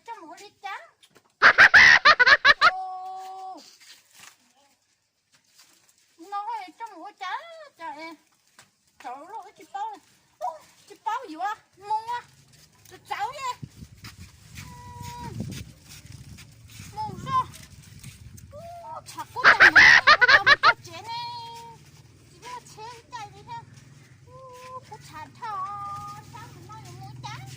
Coj mus ua li cas? No coj mus ua cas? Cas es tsaus lawm tsis paub, tsis paub yuav mus, tsaus tsaus li. Mus zoj, tshav kub tag mus, mus txog tsev ne, tsis muaj tsheb caij li thiab. Kuv tshav dhau, sab mus no yuav mus cas?